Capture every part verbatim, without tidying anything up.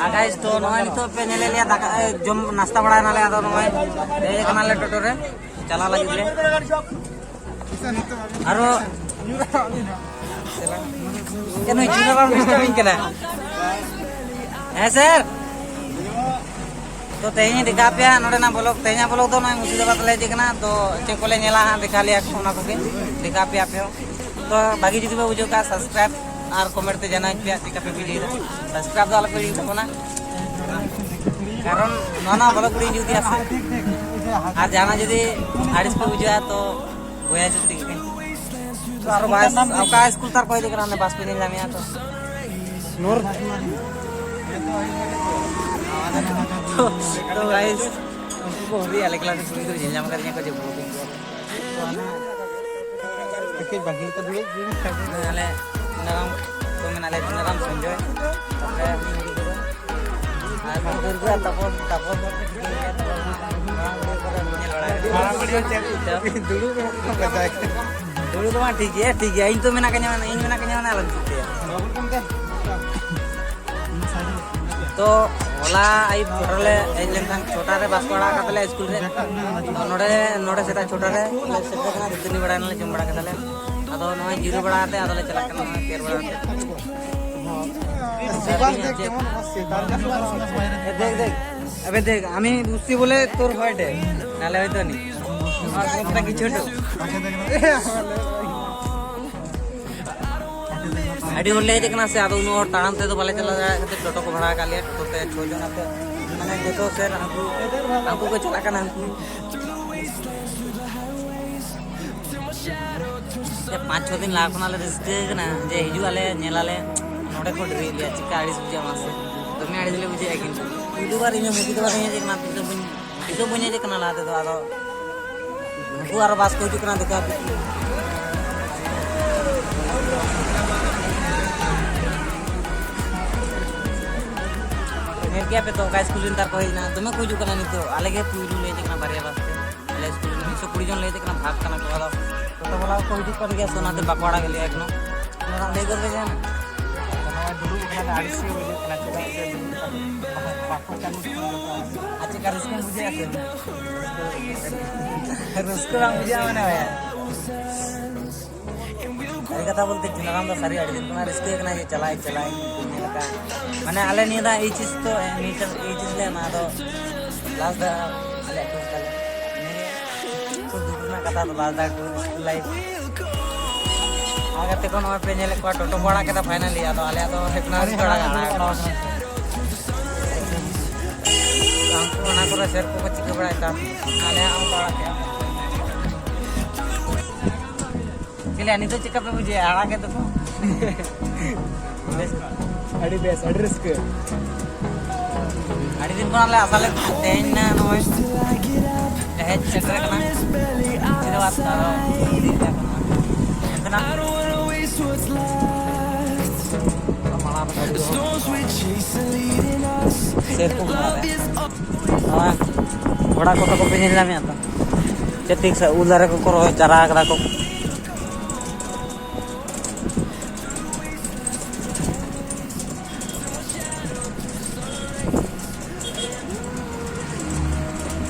ᱟᱨ ᱜᱟᱭᱤᱥ, ᱛᱚ ᱱᱚᱜᱼᱚᱭ ᱱᱤᱛᱚᱜ ᱯᱮ ᱧᱮᱞᱮᱫ ᱞᱮᱭᱟ, ᱫᱟᱠᱟ ᱮ, ᱡᱚᱢ ᱱᱟᱥᱛᱟ ᱵᱟᱲᱟᱭ ᱱᱟᱞᱮ, ᱟᱫᱚ ᱱᱚᱜᱼᱚᱭ ᱦᱮᱡ ᱟᱠᱟᱱᱟᱞᱮ ᱴᱳᱴᱳ ᱨᱮ ᱪᱟᱞᱟᱜ ᱞᱟᱹᱜᱤᱫ ᱞᱮ᱾ ᱟᱨᱚ ᱮ, ᱱᱩᱭ ᱡᱩᱱᱟᱹ ᱵᱟᱢ disturb ᱤᱧ ᱠᱟᱱᱟ? ᱦᱮᱸ ᱥᱮᱨ, ᱛᱚ ᱛᱮᱦᱮᱧ ᱫᱮᱠᱷᱟ ᱟᱯᱮᱭᱟ ᱱᱚᱰᱮᱱᱟᱜ ᱵᱞᱚᱜ᱾ ᱛᱮᱦᱮᱧᱟᱜ ᱵᱞᱚᱜ ᱫᱚ ᱱᱚᱜᱼᱚᱭ ᱢᱩᱨᱥᱤᱫᱟᱵᱟᱫᱽ ᱞᱮ ᱦᱮᱡ ᱟᱠᱟᱱᱟ, ᱛᱚ ᱪᱮᱫ ᱠᱚᱞᱮ ᱧᱮᱞᱟ ᱦᱟᱸᱜ, ᱫᱮᱠᱷᱟ ᱞᱮᱭᱟ ᱠᱚ, ᱚᱱᱟ ᱠᱚᱜᱮ ᱫᱮᱠᱷᱟ ᱟᱯᱮᱭᱟ ᱟᱯᱮ ᱦᱚᱸ᱾ ᱛᱚ ᱵᱷᱟᱜᱤ ᱡᱩᱫᱤ ᱯᱮ ᱵᱩᱡᱷᱟᱹᱣ ᱠᱷᱟᱡ subscribe ᱟᱨ comment ᱛᱮ ᱡᱟᱱᱟᱣ ᱯᱮᱭᱟ ᱪᱮᱫ ᱞᱮᱠᱟ ᱯᱮ ᱵᱩᱡᱷᱟᱹᱣ ᱮᱫᱟ᱾ Subscribe ᱫᱚ ᱟᱞᱚ ᱯᱮ ᱦᱤᱲᱤᱧ ᱛᱟᱵᱚᱱᱟ, ᱠᱟᱨᱚᱱ ᱱᱚᱣᱟ ᱱᱚᱣᱟ ᱵᱞᱚᱜ ᱠᱚᱨᱮᱧ ᱡᱩᱫᱤ ᱟᱥᱮ ᱟᱨ ᱡᱟᱦᱟᱱᱟᱜ ᱡᱩᱫᱤ ᱟᱹᱲᱤᱥ ᱯᱮ ᱵᱩᱡᱷᱟᱹᱣᱟ ᱛᱚ ᱵᱚᱭᱦᱟ ᱦᱤᱥᱟᱹᱵ ᱛᱮᱜᱮ᱾ ᱛᱚ ᱟᱨ ᱵᱟᱥ ᱚᱠᱟ ᱥᱠᱩᱞ ᱛᱟᱨ ᱠᱚ ᱤᱫᱤ ᱠᱟᱱᱟ, ᱚᱸᱰᱮ ᱵᱟᱥ ᱯᱮ ᱧᱮᱞ ᱧᱟᱢᱮᱭᱟ ᱛᱚ᱾ ᱱᱚᱨ ᱛᱚ, ᱛᱚ guys, ᱩᱱᱠᱩ ᱠᱚ ᱦᱩᱨᱤ ᱟᱞᱮ ᱠᱞᱟᱥ ᱨᱮ ᱠᱩᱲᱤ ᱜᱤᱫᱽᱨᱟᱹ ᱧᱮᱞ ᱧᱟᱢ ᱠᱟᱫᱤᱧᱟ ᱠᱚ ᱡᱮ ᱵᱞᱚᱜᱤᱝ ᱠᱚ᱾ ᱛᱚ ᱚᱱᱟ ᱠᱟᱹᱴᱤᱡ ᱵᱟᱹᱜᱤ ᱠᱟᱛᱮ ᱫᱩᱲᱩᱵ ᱡᱤᱭᱚᱱ ᱠᱷᱟᱸᱰᱟᱣ᱾ ᱟᱞᱮ ᱥᱩᱱᱟᱨᱟᱢ ᱠᱚ ᱢᱮᱱᱟᱜ ᱞᱮᱭᱟ, ᱥᱩᱱᱟᱨᱟᱢ ᱥᱚᱧᱡᱚᱭ, ᱛᱟᱯᱚᱨᱮ ᱩᱱᱤ ᱦᱩᱰᱤᱧ ᱠᱚᱫᱚ᱾ ᱟᱨ ᱫᱩᱨᱜᱟᱹ ᱛᱟᱯᱚᱨ, ᱛᱟᱯᱚᱨ ᱫᱚ ᱴᱷᱤᱠ ᱜᱮᱭᱟ, ᱛᱟᱯᱚᱨ ᱢᱟᱲᱟᱝ ᱵᱷᱤᱰᱤᱭᱳ ᱠᱚᱨᱮ ᱧᱮᱞ ᱵᱟᱲᱟᱭ ᱢᱮ᱾ ᱢᱟᱲᱟᱝ ᱵᱷᱤᱰᱤᱭᱳ ᱪᱮᱫ? ᱫᱩᱲᱩᱵ ᱨᱮ ᱵᱟᱠᱚ ᱢᱮᱛᱟᱭ ᱠᱟᱱᱟ᱾ ᱫᱩᱲᱩᱵ ᱫᱚ ᱵᱟᱝ ᱴᱷᱤᱠ ᱜᱮᱭᱟ, ᱴᱷᱤᱠ ᱜᱮᱭᱟ, ᱤᱧ ᱛᱚ ᱢᱮᱱᱟᱜ ᱠᱟᱹᱧᱟ, ᱤᱧ ᱢᱮᱱᱟᱜ ᱠᱟᱹᱧᱟ ᱢᱟᱱᱮ ᱟᱞᱚᱢ ᱪᱤᱱᱛᱟᱹᱭᱟ᱾ ᱛᱚ ᱦᱚᱞᱟ ᱟᱹᱭᱩᱵ ᱪᱷᱚᱴᱟ ᱨᱮ ᱦᱮᱡ ᱞᱮᱱᱠᱷᱟᱱ, ᱪᱷᱚᱴᱟ ᱨᱮ ᱵᱟᱥ ᱠᱚ ᱟᱲᱟᱜ ᱟᱠᱟᱫ ᱛᱟᱞᱮᱭᱟ ᱥᱠᱩᱞ ᱨᱮ᱾ ᱛᱚ ᱱᱚᱰᱮ, ᱱᱚᱰᱮ ᱥᱮᱛᱟᱜ ᱪᱷᱚᱴᱟ ᱨᱮ ᱞᱮ ᱥᱮᱴᱮᱨ ᱠᱟᱱᱟ, ᱫᱟᱹᱛᱟᱹᱱᱤ ᱵᱟᱲᱟᱭ ᱱᱟᱞᱮ, ᱡᱚᱢ ᱵᱟᱲᱟ ᱠᱮᱫᱟᱞᱮ᱾ ᱟᱫᱚ ᱱᱚᱜᱼᱚᱭ ᱡᱤᱨᱟᱹᱣ ᱵᱟᱲᱟ ᱠᱟᱛᱮ ᱟᱫᱚ ᱞᱮ ᱪᱟᱞᱟᱜ ᱠᱟᱱᱟ, ᱱᱚᱜᱼᱚᱭ ᱛᱮᱭᱟᱨ ᱵᱟᱲᱟ ᱠᱟᱛᱮ᱾ ᱥᱩᱵᱷᱟᱥ ᱫᱮᱵ ᱡᱮᱢᱚᱱ ᱥᱮᱛᱟᱜ ᱨᱮ ᱮ, ᱫᱮᱠᱷ, ᱫᱮᱠᱷ, ᱟᱵᱮ ᱫᱮᱠᱷ, আমি বুঝছি বলে তোর হয়টে, নাহলে হয়তো নি। আমার মুখটা কি ছোট? ᱟᱹᱰᱤ ᱦᱚᱲ ᱞᱮ ᱦᱮᱡ ᱟᱠᱟᱱᱟ ᱥᱮ, ᱟᱫᱚ ᱩᱱᱟᱹᱜ ᱦᱚᱲ ᱛᱟᱲᱟᱢ ᱛᱮᱫᱚ ᱵᱟᱞᱮ ᱪᱟᱞᱟᱣ ᱫᱟᱲᱮᱭᱟᱜ ᱠᱷᱟᱹᱛᱤᱨ ᱴᱳᱴᱳ ᱠᱚ ᱵᱷᱟᱲᱟ ᱟᱠᱟᱫ ᱞᱮᱭᱟ᱾ ᱴᱳᱴᱳ ᱛᱮ ᱪᱷᱚ ᱡᱚᱱ ᱟᱛᱮ, ᱢᱟᱱᱮ ᱡᱚᱛᱚ ᱥᱮᱨ ᱦᱟᱹᱱᱠᱩ, ᱦᱟᱹᱱᱠᱩ ᱠᱚ ᱪᱟᱞᱟᱜ ᱠᱟᱱᱟ, ᱦᱟᱹᱱᱠᱩ ᱯᱟᱸᱪ ᱪᱷᱚ ᱫᱤᱱ ᱞᱟᱦᱟ ᱠᱷᱚᱱᱟᱜ ᱞᱮ ᱨᱟᱹᱥᱠᱟᱹ ᱠᱟᱱᱟ ᱡᱮ ᱦᱤᱡᱩᱜ ᱟᱞᱮ, ᱧᱮᱞ ᱟᱞᱮ, ᱱᱚᱰᱮ ᱠᱚ ᱰᱮᱨᱤ ᱞᱮᱭᱟ, ᱪᱮᱠᱟ ᱟᱹᱲᱤᱥ ᱵᱩᱡᱷᱟᱹᱜᱼᱟ ᱢᱟᱥᱮ᱾ ᱫᱚᱢᱮ ᱟᱹᱲᱤᱥ ᱞᱮ ᱵᱩᱡᱷᱟᱹᱣᱮᱫᱼᱟ, ᱠᱤᱱᱛᱩ ᱯᱩᱭᱞᱩ ᱵᱟᱨ ᱤᱧ ᱦᱚᱸ ᱢᱩᱨᱥᱤᱫᱟᱵᱟᱫᱽ ᱤᱧ ᱦᱮᱡ ᱟᱠᱟᱱᱟ, ᱛᱤᱥ ᱦᱚᱸ ᱵᱟᱹᱧ, ᱛᱤᱥ ᱦᱚᱸ ᱵᱟᱹᱧ ᱦᱮᱡ ᱟᱠᱟᱱᱟ ᱞᱟᱦᱟ ᱛᱮᱫᱚ᱾ ᱟᱫᱚ ᱩᱱᱠᱩ ᱟᱨᱚ ᱵᱟᱥ ᱠᱚ ᱦᱤᱡᱩᱜ ᱠᱟᱱᱟ, ᱫᱮᱠᱷᱟ ᱯᱮ᱾ ᱧᱮᱞ ᱠᱮᱜᱼᱟ ᱯᱮ ᱛᱚ, ᱚᱠᱟ ᱥᱠᱩᱞ ᱨᱮᱱ ᱛᱟᱨ ᱠᱚ ᱦᱮᱡ ᱮᱱᱟ, ᱫᱚᱢᱮ ᱠᱚ ᱦᱤᱡᱩᱜ ᱠᱟᱱᱟ ᱱᱤᱛᱚᱜ᱾ ᱟᱞᱮ ᱜᱮ ᱯᱩᱭᱞᱩ ᱞᱮ ᱦᱮᱡ ᱟᱠᱟᱱᱟ ᱵᱟᱨᱭᱟ ᱵᱟᱥ ᱛᱮ᱾ ᱟᱞᱮ ᱥᱠᱩᱞ ᱨᱮᱱ ᱢᱤᱫᱥᱚ ᱠᱩᱲᱤ ᱡᱚᱱ ᱞᱮ ᱦᱮᱡ ᱟᱠᱟᱱᱟ, ᱵᱷᱟᱜᱽ ᱠᱟᱱᱟ ᱠᱚ᱾ ᱟᱫᱚ ᱴᱳᱴᱳ ᱵᱟᱞᱟ ᱠᱚ ᱦᱤᱡᱩᱜ ᱠᱟᱱ ᱜᱮᱭᱟ, ᱥᱮ ᱚᱱᱟᱛᱮ ᱵᱟᱠᱚ ᱟᱲᱟᱜ ᱞᱮᱭᱟ ᱮᱠᱷᱚᱱᱳ᱾ ᱚᱱᱟ ᱞᱟᱹᱭ ᱫᱚ ᱞᱟᱹᱭ ᱜᱟᱱᱚᱜᱼᱟ᱾ ᱟᱹᱲᱤᱥ ᱜᱮ ᱵᱩᱡᱷᱟᱹᱜ ᱠᱟᱱᱟ, ᱪᱮᱫᱟᱜ ᱥᱮ ᱵᱟᱠᱚ ᱠᱟᱹᱢᱤ ᱠᱟᱱᱟ᱾ ᱟᱨ ᱪᱮᱫ ᱞᱮᱠᱟ ᱨᱟᱹᱥᱠᱟᱹᱢ ᱵᱩᱡᱷᱟᱹᱣᱟ ᱥᱮ? ᱨᱟᱹᱥᱠᱟᱹ ᱵᱟᱝ ᱵᱩᱡᱷᱟᱹᱜᱼᱟ ᱢᱟᱱᱮ ᱵᱷᱟᱭᱟ᱾ ᱥᱟᱹᱨᱤ ᱠᱟᱛᱷᱟ ᱵᱚᱞᱛᱮ ᱡᱩᱱᱟᱨᱟᱢ ᱫᱚ ᱥᱟᱹᱨᱤ ᱟᱹᱰᱤ ᱫᱤᱱ ᱠᱷᱚᱱᱟᱜ ᱨᱟᱹᱥᱠᱟᱹ ᱠᱟᱱᱟ ᱡᱮ ᱪᱟᱞᱟᱜ ᱤᱧ, ᱪᱟᱞᱟᱜ ᱤᱧ ᱧᱮᱞ ᱟᱠᱟᱫ᱾ ᱢᱟᱱᱮ ᱟᱞᱮ ᱱᱤᱭᱟᱹ ᱫᱷᱟᱣ ᱮᱭᱤᱪ ᱮᱥ ᱛᱚ, ᱱᱤᱭᱟᱹ ᱪᱟᱥ ᱮᱭᱤᱪ ᱮᱥ ᱞᱮ ᱮᱢᱟ, ᱟᱫᱚ ᱞᱟᱥ ᱫᱷᱟᱣ ᱟᱞᱮᱭᱟᱜ ᱴᱩᱨ ᱛᱟᱞᱮ᱾ ᱱᱤᱭᱟᱹ ᱠᱷᱩᱵ ᱫᱩᱠ ᱨᱮᱱᱟᱜ ᱠᱟᱛᱷᱟ ᱫᱚ ᱞᱟᱥ ᱫᱷᱟᱣ ᱴᱩᱨ ᱥᱠᱩᱞ ᱞᱟᱭᱤᱯᱷ᱾ ᱟᱨ ᱜᱟᱛᱮ ᱠᱚ ᱱᱚᱜᱼᱚᱭ ᱯᱮ ᱧᱮᱞᱮᱫ ᱠᱚᱣᱟ, ᱴᱳᱴᱳ ᱠᱚ ᱟᱲᱟᱜ ᱠᱮᱫᱟ ᱯᱷᱟᱭᱱᱟᱞᱤ, ᱟᱫᱚ ᱟᱞᱮᱭᱟᱜ ᱫᱚ ᱦᱩᱭᱩᱜ ᱠᱟᱱᱟ ᱨᱤᱥᱠ ᱟᱲᱟᱜ, ᱟᱲᱟᱜ ᱠᱟᱫᱟ᱾ ᱩᱱᱠᱩ ᱚᱱᱟ ᱠᱚᱨᱮ ᱥᱮᱨ ᱠᱚᱠᱚ ᱪᱤᱠᱟᱹ ᱵᱟᱲᱟᱭᱮᱫᱟ, ᱟᱞᱮᱭᱟᱜ ᱦᱚᱸ ᱠᱚ ᱟᱲᱟᱜ ᱠᱮᱫᱟ᱾ ᱪᱮᱫ ᱞᱮᱭᱟ, ᱱᱤᱛᱚᱜ ᱪᱮᱫ ᱞᱮᱠᱟ ᱯᱮ ᱵᱩᱡᱷᱟᱹᱣᱟ ᱟᱲᱟᱜ ᱠᱮᱫ ᱫᱚᱠᱚ? ᱵᱮᱥ ᱠᱚ? ᱟᱹᱰᱤ ᱵᱮᱥ, ᱟᱹᱰᱤ ᱨᱟᱹᱥᱠᱟᱹ᱾ ᱟᱹᱰᱤ ᱫᱤᱱ ᱠᱷᱚᱱᱟᱜ ᱞᱮ ᱟᱥᱟ ᱞᱮᱫ ᱛᱟᱦᱮᱸᱫ, ᱛᱮᱦᱮᱧ ᱱᱟ ᱱᱚᱜᱼᱚᱭ ᱦᱮᱡ ᱥᱮᱴᱮᱨ ᱠᱟᱱᱟ᱾ ᱪᱮᱫᱟᱜ ᱵᱟᱫ ᱟᱨᱚ ᱤᱫᱤᱭᱮᱫ ᱛᱟᱦᱮᱸ ᱠᱟᱱᱟ᱾ ᱚᱱᱛᱮᱱᱟᱜ ᱢᱟᱲᱟᱝ ᱨᱮ ᱜᱟᱹᱰᱤ ᱫᱚᱦᱚ ᱥᱮᱨᱚᱠᱚᱢ ᱵᱟᱝ᱾ ᱱᱚᱣᱟ ᱜᱷᱚᱲᱟ ᱠᱚ ᱛᱟᱠᱚ ᱯᱮ ᱧᱮᱞ ᱧᱟᱢᱮᱫᱼᱟ ᱛᱚ? ᱪᱮᱫ ᱴᱷᱤᱠ ᱥᱮ ᱩᱞ ᱫᱟᱨᱮ ᱠᱚᱠᱚ ᱨᱚᱦᱚᱭ ᱪᱟᱨᱟ ᱠᱟᱫᱟ ᱠᱚ᱾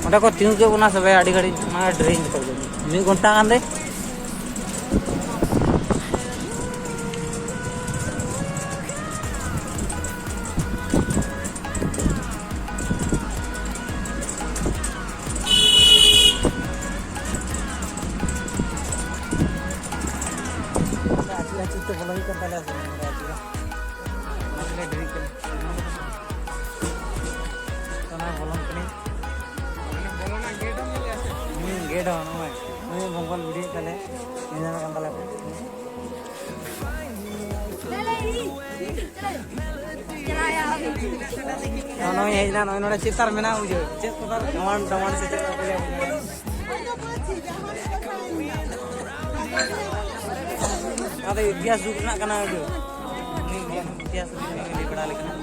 ᱚᱸᱰᱮ ᱠᱚ ᱛᱤᱸᱜᱩ ᱠᱮᱫ ᱵᱚᱱᱟ ᱥᱮ ᱵᱷᱟᱭ, ᱟᱹᱰᱤ ᱜᱷᱟᱹᱲᱤᱡ, ᱢᱟᱱᱮ ᱰᱨᱤᱝᱠ ᱠᱚ ᱢᱤᱫ ᱜᱷᱚᱱᱴᱟ ᱜᱟᱱ ᱫᱮ᱾ ᱟᱹᱪᱩᱨ ᱟᱹᱪᱩᱨ ᱛᱮ ᱵᱚᱞᱚ ᱦᱩᱭᱩᱜ ᱠᱟᱱ ᱛᱟᱞᱮᱭᱟ ᱥᱮ, ᱚᱱᱟ ᱛᱮᱞᱮ ᱰᱮᱨᱤᱜ ᱠᱟᱱᱟ᱾ ᱚᱱᱟ ᱵᱚᱞᱚᱱ ᱠᱟᱹᱱᱟᱹᱧ᱾ ᱦᱩᱸ, ᱜᱮᱴ ᱦᱚᱸ ᱱᱚᱜᱼᱚᱭ᱾ ᱱᱩᱭ ᱵᱚᱝᱜᱚᱞ ᱵᱷᱤᱰᱤᱭᱳ ᱛᱟᱞᱮ ᱧᱮᱞ ᱧᱟᱢᱚᱜ ᱠᱟᱱ ᱛᱟᱞᱮᱭᱟ᱾ ᱱᱚᱜᱼᱚᱭ ᱦᱮᱡ ᱮᱱᱟ, ᱱᱚᱜᱼᱚᱭ ᱱᱚᱰᱮ ᱪᱮᱫ ᱛᱟᱨ ᱢᱮᱱᱟᱜᱼᱟ, ᱵᱩᱡᱷᱟᱹᱣ? ᱪᱮᱫ ᱠᱚ ᱛᱟᱨ? ᱰᱟᱢᱟᱱ, ᱰᱟᱢᱟᱱ ᱥᱮ ᱪᱮᱫ ᱠᱚ ᱞᱟᱹᱭᱟ? ᱚᱱᱟ ᱫᱚ ᱤᱛᱤᱦᱟᱥ ᱡᱩᱜᱽ ᱨᱮᱱᱟᱜ ᱠᱟᱱᱟ, ᱵᱩᱡᱷᱟᱹᱣ? ᱤᱛᱤᱦᱟᱥ ᱨᱮᱱᱟᱜ ᱞᱟᱹᱭ ᱵᱟᱲᱟ ᱞᱮᱠᱟᱱᱟᱜ᱾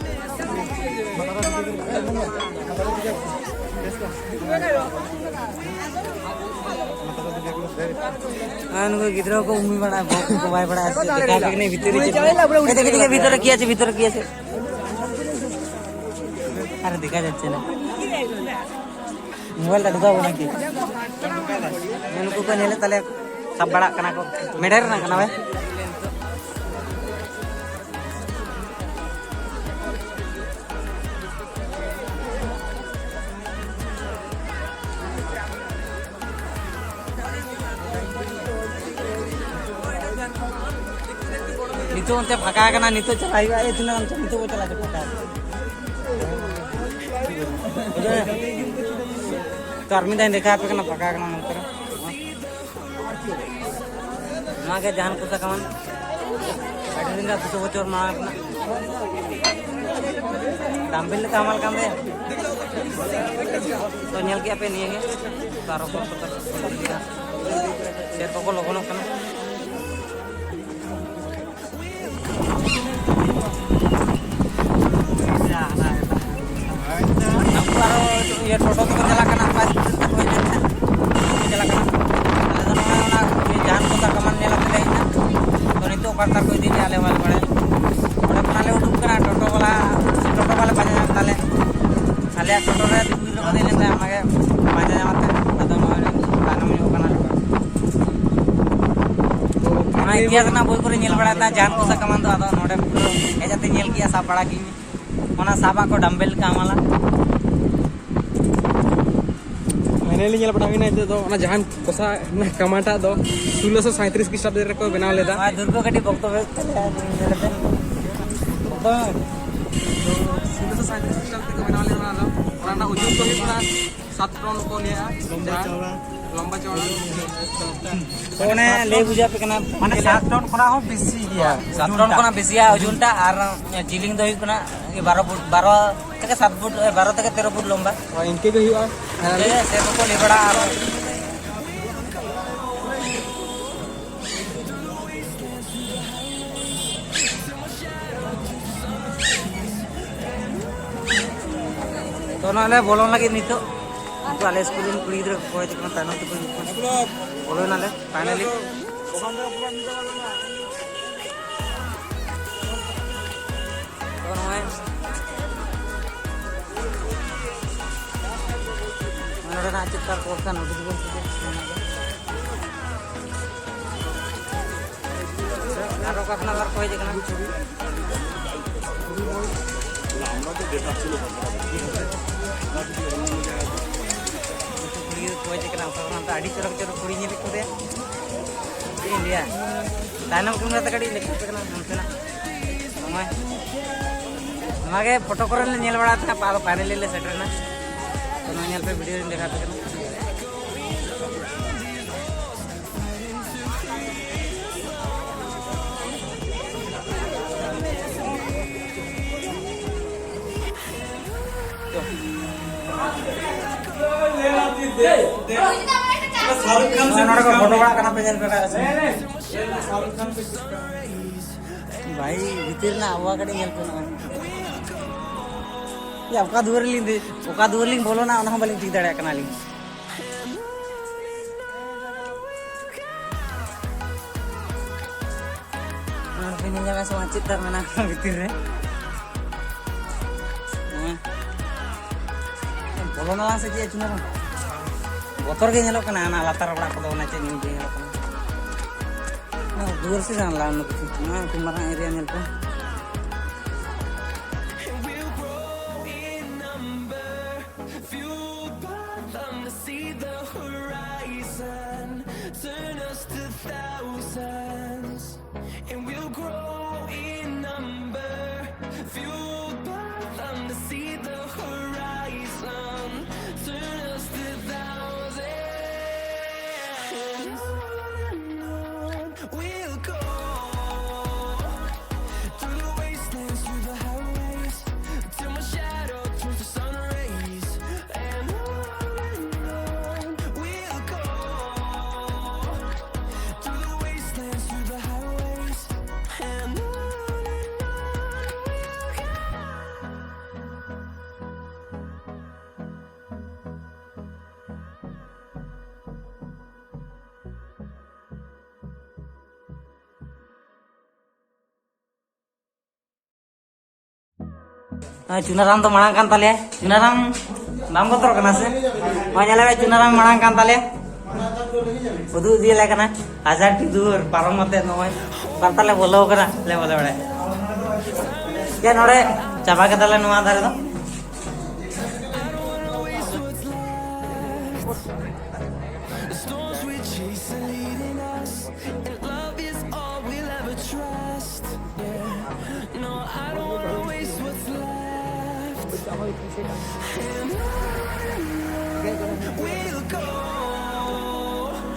ᱟᱨ ᱱᱩᱠᱩ ᱜᱤᱫᱽᱨᱟᱹ ᱠᱚ ᱩᱢᱤ ᱵᱟᱲᱟᱜᱼᱟ, ᱵᱚᱦᱚᱜ ᱠᱚ ᱵᱟᱭ ᱵᱟᱲᱟᱜᱼᱟ, ᱪᱮᱫ ᱞᱮᱠᱟ ᱵᱷᱤᱛᱤᱨ ᱨᱮ ᱪᱮᱫ ᱪᱚ? ᱮ, ᱫᱮᱠᱷᱮ, ᱫᱮᱠᱷᱮ, ᱵᱷᱤᱛᱚᱨ ᱨᱮ ᱠᱤ ᱟᱪᱷᱮ, ᱵᱷᱤᱛᱚᱨ ᱨᱮ ᱠᱤ ᱟᱪᱷᱮ? ᱟᱨᱮ ᱫᱮᱠᱷᱟ ᱡᱟᱪᱪᱷᱮ ᱱᱟ᱾ ᱢᱳᱵᱟᱭᱤᱞ ᱴᱟ ᱰᱷᱩᱠᱟᱣ ᱠᱟᱱᱟ ᱠᱤ? ᱱᱩᱠᱩ ᱠᱚ ᱧᱮᱞᱮᱫ ᱛᱟᱞᱮᱭᱟ, ᱥᱟᱵ ᱵᱟᱲᱟᱜ ᱠᱟᱱᱟ ᱠᱚ᱾ ᱢᱮᱰᱷᱮᱨ ᱨᱮᱱᱟᱜ ᱠᱟᱱᱟ ᱵᱷᱟᱭ᱾ ᱱᱤᱛᱚᱜ ᱚᱱᱛᱮ ᱯᱷᱟᱸᱠᱟ ᱠᱟᱱᱟ, ᱱᱤᱛᱚᱜ ᱪᱟᱞᱟᱜ ᱦᱩᱭᱩᱜᱼᱟ᱾ ᱮ, ᱛᱤᱱᱟᱹᱜ ᱜᱟᱱ ᱪᱚ, ᱱᱤᱛᱚᱜ ᱵᱚ ᱪᱟᱞᱟᱜᱼᱟ, ᱯᱷᱟᱸᱠᱟ ᱠᱟᱱᱟ᱾ ᱛᱚ, ᱟᱨ ᱢᱤᱫ ᱫᱷᱟᱣ ᱤᱧ ᱫᱮᱠᱷᱟᱣ ᱟᱯᱮ ᱠᱟᱱᱟ, ᱯᱷᱟᱸᱠᱟ ᱠᱟᱱᱟ ᱱᱚᱛᱮ ᱨᱮ᱾ ᱱᱚᱣᱟ ᱜᱮ ᱡᱟᱦᱟᱱ ᱠᱚᱥᱟ ᱠᱟᱢᱟᱱ᱾ ᱟᱹᱰᱤ ᱫᱤᱱ ᱨᱮ ᱫᱩᱥᱚ ᱵᱚᱪᱷᱚᱨ ᱢᱟᱲᱟᱝ ᱨᱮᱱᱟᱜ ᱰᱟᱢᱵᱮᱞ ᱞᱮᱠᱟ ᱦᱟᱢᱟᱞ ᱠᱟᱱ ᱛᱟᱭᱟ᱾ ᱛᱚ, ᱧᱮᱞ ᱠᱮᱜᱼᱟ ᱯᱮ ᱱᱤᱭᱟᱹ ᱜᱮ᱾ ᱛᱚ, ᱟᱨᱚ ᱠᱚ ᱥᱮᱨ ᱠᱚᱠᱚ ᱞᱚᱜᱚᱱᱚᱜ ᱠᱟᱱᱟ᱾ ᱩᱱᱠᱩ ᱟᱨᱚ ᱤᱭᱟᱹ ᱴᱳᱴᱳ ᱛᱮᱠᱚ ᱪᱟᱞᱟᱜ ᱠᱟᱱᱟ, ᱚᱠᱟ ᱥᱴᱮᱥᱚᱱ ᱛᱮᱠᱚ ᱦᱮᱡ ᱞᱮᱱ ᱛᱟᱦᱮᱸᱫ, ᱩᱱᱠᱩ ᱠᱚ ᱪᱟᱞᱟᱜ ᱠᱟᱱᱟ᱾ ᱟᱞᱮ ᱫᱚ ᱱᱚᱜᱼᱚᱭ ᱚᱱᱟ ᱤᱭᱟᱹ ᱡᱟᱦᱟᱱ ᱠᱚᱛᱟ ᱠᱟᱢᱟᱱ ᱧᱮᱞ ᱠᱟᱛᱮ ᱞᱮ ᱦᱮᱡ ᱮᱱᱟ᱾ ᱛᱚ ᱱᱤᱛᱚᱜ ᱚᱠᱟ ᱨᱮ ᱛᱟᱠᱚ ᱤᱫᱤ ᱞᱮᱭᱟ ᱟᱞᱮ ᱦᱚᱸ ᱵᱟᱞᱮ ᱵᱟᱲᱟᱭᱟ᱾ ᱚᱸᱰᱮ ᱠᱷᱚᱱᱟᱜ ᱞᱮ ᱩᱰᱩᱠ ᱠᱟᱱᱟ, ᱴᱳᱴᱳ ᱵᱟᱞᱟ, ᱴᱳᱴᱳ ᱵᱟᱞᱟ ᱯᱟᱸᱡᱟ ᱧᱟᱢ ᱛᱟᱞᱮ, ᱟᱞᱮᱭᱟᱜ ᱴᱳᱴᱳ ᱨᱮ ᱫᱤᱠᱩ ᱜᱤᱫᱽᱨᱟᱹ ᱠᱚ ᱫᱮᱡ ᱞᱮᱱ ᱛᱟᱦᱮᱸᱫ, ᱚᱱᱟᱜᱮ ᱯᱟᱸᱡᱟ ᱧᱟᱢ ᱠᱟᱛᱮ ᱟᱫᱚ ᱱᱚᱜᱼᱚᱭ ᱛᱟᱭᱱᱚᱢ ᱧᱚᱜ ᱠᱟᱱᱟ᱾ ᱚᱱᱟ ᱤᱛᱤᱦᱟᱥ ᱨᱮᱱᱟᱜ ᱵᱳᱭ ᱠᱚᱨᱮ ᱧᱮᱞ ᱵᱟᱲᱟᱭ ᱛᱟᱦᱮᱸᱫ ᱡᱟᱦᱟᱱ ᱠᱚᱥᱟ ᱠᱟᱢᱟᱱ ᱫᱚ, ᱟᱫᱚ ᱱᱚᱰᱮ ᱯᱩᱨᱟᱹ ᱦᱮᱡ ᱠᱟᱛᱮ ᱧᱮᱞ ᱠᱮᱜᱼᱟ, ᱥᱟᱵ ᱵᱟᱲᱟ ᱠᱮᱜᱼᱟᱹᱧ᱾ ᱚᱱᱟ ᱥᱟᱵᱟᱜ ᱠᱚ ᱰᱟᱢᱵᱮᱞ ᱞᱮᱠᱟ ᱦᱟᱢᱟᱞᱟ᱾ ᱯᱷᱟᱭᱱᱟᱞᱤ ᱧᱮᱞ ᱵᱟᱲᱟ ᱦᱩᱭᱱᱟ ᱱᱤᱛᱚᱜ ᱫᱚ, ᱚᱱᱟ ᱡᱟᱦᱟᱱ ᱠᱚᱥᱟ ᱨᱮᱱᱟᱜ ᱠᱟᱢᱟᱱᱴᱟᱜ ᱫᱚ ᱥᱳᱞᱳᱥᱚ ᱥᱟᱸᱭᱛᱨᱤᱥ ᱠᱷᱨᱤᱥᱴᱟᱵᱫᱚ ᱨᱮᱠᱚ ᱵᱮᱱᱟᱣ ᱞᱮᱫᱟ᱾ ᱟᱨ ᱫᱩᱨᱜᱟᱹ ᱠᱟᱹᱴᱤᱡ ᱵᱚᱠᱛᱚ ᱦᱩᱭᱩᱜ ᱛᱟᱞᱮᱭᱟ, ᱧᱮᱞ ᱠᱟᱛᱮ᱾ ᱵᱚᱠᱛᱚ ᱦᱩᱭᱩᱜ ᱠᱟᱱᱟ᱾ ᱥᱳᱞᱳᱥᱚ ᱥᱟᱸᱭᱛᱨᱤᱥ ᱠᱷᱨᱤᱥᱴᱟᱵᱫᱚ ᱨᱮᱠᱚ ᱵᱮᱱᱟᱣ ᱞᱮᱫᱟ ᱚᱱᱟ ᱫᱚ᱾ ᱚᱱᱟ ᱨᱮᱱᱟᱜ ᱳᱡᱚᱱ ᱫᱚ ᱦᱩᱭᱩᱜ ᱠᱟᱱᱟ ᱥᱟᱛ ᱴᱚᱱ ᱠᱚ ᱞᱟᱹᱭᱟ᱾ ᱞᱚᱢᱵᱟ ᱪᱚᱣᱲᱟ᱾ ᱞᱚᱢᱵᱟ ᱪᱚᱣᱲᱟ᱾ ᱛᱚ ᱚᱱᱮ ᱞᱟᱹᱭ ᱵᱩᱡᱷᱟᱹᱣ ᱟᱯᱮ ᱠᱟᱱᱟ, ᱢᱟᱱᱮ ᱥᱟᱛ ᱴᱚᱱ ᱠᱷᱚᱱᱟᱜ ᱦᱚᱸ ᱵᱮᱥᱤ ᱜᱮᱭᱟ᱾ ᱥᱟᱛ ᱴᱚᱱ ᱠᱷᱚᱱᱟᱜ ᱵᱮᱥᱤᱭᱟ ᱳᱡᱚᱱᱴᱟ, ᱟᱨ ᱡᱤᱞᱤᱝ ᱫᱚ ᱦᱩᱭᱩᱜ ᱠᱟᱱᱟ ᱵᱟᱨᱚ ᱯᱷᱩᱴ, ᱵᱟᱨᱚ ᱛᱷᱮᱠᱮ ᱥᱟᱛ ᱯᱷᱩᱴ, ᱮ, ᱵᱟᱨᱚ ᱛᱷᱮᱠᱮ ᱛᱮᱨᱚ ᱯᱷᱩᱴ ᱞᱚᱢᱵᱟ᱾ ᱦᱳᱭ, ᱤᱱᱠᱟᱹ ᱜᱮ ᱦᱩᱭᱩᱜᱼᱟ᱾ ᱤᱱᱠᱟᱹ ᱜᱮ ᱥᱮᱨ ᱠᱚᱠᱚ ᱞᱟᱹᱭ ᱵᱟᱲᱟ ᱟᱨ ᱛᱚ ᱱᱚᱜᱼᱚᱭ ᱞᱮ ᱵᱚᱞᱚᱱ ᱞᱟᱹᱜᱤᱫ ᱱᱤᱛᱚᱜ᱾ ᱩᱱᱠᱩ ᱟᱞᱮ ᱥᱠᱩᱞ ᱨᱮᱱ ᱠᱩᱲᱤ ᱜᱤᱫᱽᱨᱟᱹ ᱠᱚ ᱦᱮᱡ ᱟᱠᱟᱱᱟ, ᱛᱟᱭᱱᱚᱢ ᱛᱮᱠᱚ ᱦᱤᱡᱩᱜ ᱠᱟᱱᱟ᱾ ᱵᱚᱞᱚᱭᱮᱱᱟᱞᱮ finally᱾ ᱛᱚ ᱱᱚᱜᱼᱚᱭ ᱱᱚᱰᱮᱱᱟᱜ ᱪᱮᱫ ᱞᱮᱠᱟ ᱠᱚ ᱠᱟᱱ ᱩᱰᱩᱠ ᱵᱚᱱ ᱥᱮ ᱪᱮᱫ? ᱟᱨᱚ ᱚᱠᱟ ᱠᱷᱚᱱᱟᱜ ᱟᱵᱟᱨ ᱠᱚ ᱦᱮᱡ ᱟᱠᱟᱱᱟ? ᱠᱩᱲᱤ ᱜᱤᱫᱽᱨᱟᱹ ᱠᱚ ᱦᱮᱡ ᱟᱠᱟᱱᱟ, ᱚᱠᱟ ᱠᱷᱚᱱᱟᱜ ᱫᱚ ᱟᱹᱰᱤ ᱪᱚᱨᱚᱠ ᱪᱚᱨᱚᱠ ᱠᱩᱲᱤ ᱧᱮᱞᱮᱫ ᱠᱚ ᱛᱟᱦᱮᱸ᱾ ᱪᱮᱫ ᱤᱧ ᱞᱟᱹᱭᱟ, ᱛᱟᱭᱱᱚᱢ ᱠᱮᱢᱮᱨᱟ ᱛᱮ ᱠᱟᱹᱴᱤᱡ ᱞᱮᱠᱷᱟ ᱯᱮ ᱠᱟᱱᱟ ᱱᱚᱱᱛᱮᱱᱟᱜ᱾ ᱱᱚᱜᱼᱚᱭ, ᱱᱚᱣᱟ ᱜᱮ ᱯᱷᱳᱴᱳ ᱠᱚᱨᱮ ᱞᱮ ᱧᱮᱞ ᱵᱟᱲᱟ ᱛᱟᱦᱮᱸ, ᱟᱫᱚ finally ᱞᱮ ᱥᱮᱴᱮᱨ ᱮᱱᱟ᱾ ᱛᱚ ᱱᱚᱣᱟ ᱧᱮᱞ ᱯᱮ, ᱵᱷᱤᱰᱤᱭᱳ ᱨᱤᱧ ᱫᱮᱠᱷᱟᱣ ᱟᱯᱮ ᱠᱟᱱᱟ᱾ ᱱᱚᱰᱮ ᱠᱚ ᱯᱷᱳᱴᱳ ᱵᱟᱲᱟᱜ ᱠᱟᱱᱟ ᱯᱮ, ᱧᱮᱞ ᱯᱮ ᱠᱷᱟᱡ᱾ ᱵᱷᱟᱭ, ᱵᱷᱤᱛᱤᱨ ᱨᱮᱱᱟᱜ ᱟᱵᱚᱦᱟᱣᱟ ᱠᱟᱹᱴᱤᱡ ᱧᱮᱞ ᱯᱮ ᱱᱚᱜᱼᱚᱭ᱾ ᱭᱟ, ᱚᱠᱟ ᱫᱩᱣᱟᱹᱨ ᱨᱮᱞᱤᱧ ᱫᱮ-, ᱚᱠᱟ ᱫᱩᱣᱟᱹᱨ ᱞᱤᱧ ᱵᱚᱞᱚᱱᱟ, ᱚᱱᱟ ᱦᱚᱸ ᱵᱟᱹᱞᱤᱧ ᱴᱷᱤᱠ ᱫᱟᱲᱮᱭᱟᱜ ᱠᱟᱱᱟ ᱟᱹᱞᱤᱧ᱾ ᱱᱚᱰᱮ ᱯᱮ ᱧᱮᱞ ᱧᱟᱢᱟ ᱥᱮ ᱵᱟᱝ, ᱪᱮᱫ ᱛᱟᱨ ᱢᱮᱱᱟᱜᱼᱟ ᱵᱷᱤᱛᱤᱨ ᱨᱮ? ᱦᱮᱸ᱾ ᱵᱚᱞᱚᱱᱟ ᱥᱮ ᱪᱮᱫ ᱪᱩᱱᱟᱹᱨ? ᱵᱚᱛᱚᱨ ᱜᱮ ᱧᱮᱞᱚᱜ ᱠᱟᱱᱟ, ᱚᱱᱟ ᱞᱟᱛᱟᱨ ᱚᱲᱟᱜ ᱠᱚᱫᱚ ᱚᱱᱟ ᱪᱮᱫ ᱧᱮᱞ ᱧᱮᱞᱚᱜ ᱠᱟᱱᱟ? ᱚᱱᱟ ᱫᱩᱣᱟᱹᱨ ᱥᱮ ᱡᱟᱱᱟᱞᱟ, ᱚᱱᱟ ᱠᱤᱪᱷᱩ, ᱚᱱᱟ ᱠᱤ ᱢᱟᱨᱟᱝ ᱮᱨᱤᱭᱟ ᱧᱮᱞ ᱯᱮ᱾ We'll grow in number, fueled by them to see the horizon. Turn us to thousands, and we'll grow in number, fueled by them to see the horizon. Turn us to thousands. And on and on we'll go. ᱱᱚᱜᱼᱚᱭ ᱪᱩᱱᱟᱨᱟᱢ ᱫᱚ ᱢᱟᱲᱟᱝ ᱠᱟᱱ ᱛᱟᱞᱮᱭᱟ᱾ ᱪᱩᱱᱟᱨᱟᱢ, ᱵᱟᱢ ᱵᱚᱛᱚᱨᱚᱜ ᱠᱟᱱᱟ ᱥᱮ? ᱱᱚᱜᱼᱚᱭ ᱧᱮᱞ ᱢᱮ, ᱪᱩᱱᱟᱨᱟᱢ ᱢᱟᱲᱟᱝ ᱠᱟᱱ ᱛᱟᱞᱮᱭᱟ᱾ ᱩᱫᱩᱜ ᱤᱫᱤᱭᱟᱞᱮ ᱠᱟᱱᱟ᱾ ᱦᱟᱡᱟᱨ ᱴᱤ ᱫᱩᱣᱟᱹᱨ ᱯᱟᱨᱚᱢ ᱠᱟᱛᱮ ᱱᱚᱜᱼᱚᱭ ᱚᱠᱟ ᱛᱟᱞᱮ ᱵᱚᱞᱚ ᱠᱟᱱᱟ, ᱞᱮ ᱵᱚᱞᱚ ᱵᱟᱲᱟᱭᱟ᱾ ᱡᱮ ᱱᱚᱰᱮ ᱪᱟᱵᱟ ᱠᱮᱫᱟᱞᱮ ᱱᱚᱣᱟ ᱫᱷᱟᱨᱮ ᱫᱚ᱾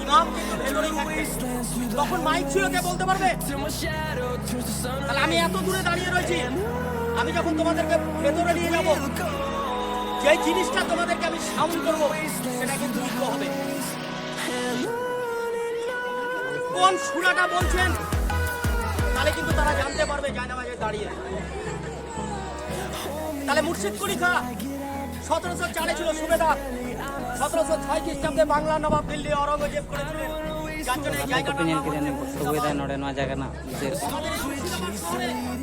ইমাম কিন্তু ভেতরেই থাকতেন। তখন মাইক ছিল, কে বলতে পারবে? তাহলে আমি এত দূরে দাঁড়িয়ে রয়েছি, আমি যখন তোমাদেরকে ভেতরে নিয়ে যাব, যে জিনিসটা তোমাদেরকে আমি সাউন্ড করবো, সেটা কিন্তু ইকো হবে। কোন সুরাটা বলছেন, তাহলে কিন্তু তারা জানতে পারবে জায়নামাজে দাঁড়িয়ে। তাহলে মুর্শিদ কুলি খাঁ সতেরোশো চারে ছিল সুবেদার, সতেরোশো ছয় খ্রিস্টাব্দে বাংলার নবাব দিল্লি ঔরঙ্গজেব করেছিলেন, যার জন্য এই জায়গাটার নাম হচ্ছে মুর্শিদাবাদ। ᱱᱚᱰᱮ ᱱᱚᱣᱟ ᱡᱟᱭᱜᱟ ᱨᱮᱱᱟᱜ ᱵᱤᱥᱮᱥ᱾ আমাদের এই মুর্শিদাবাদ শহরে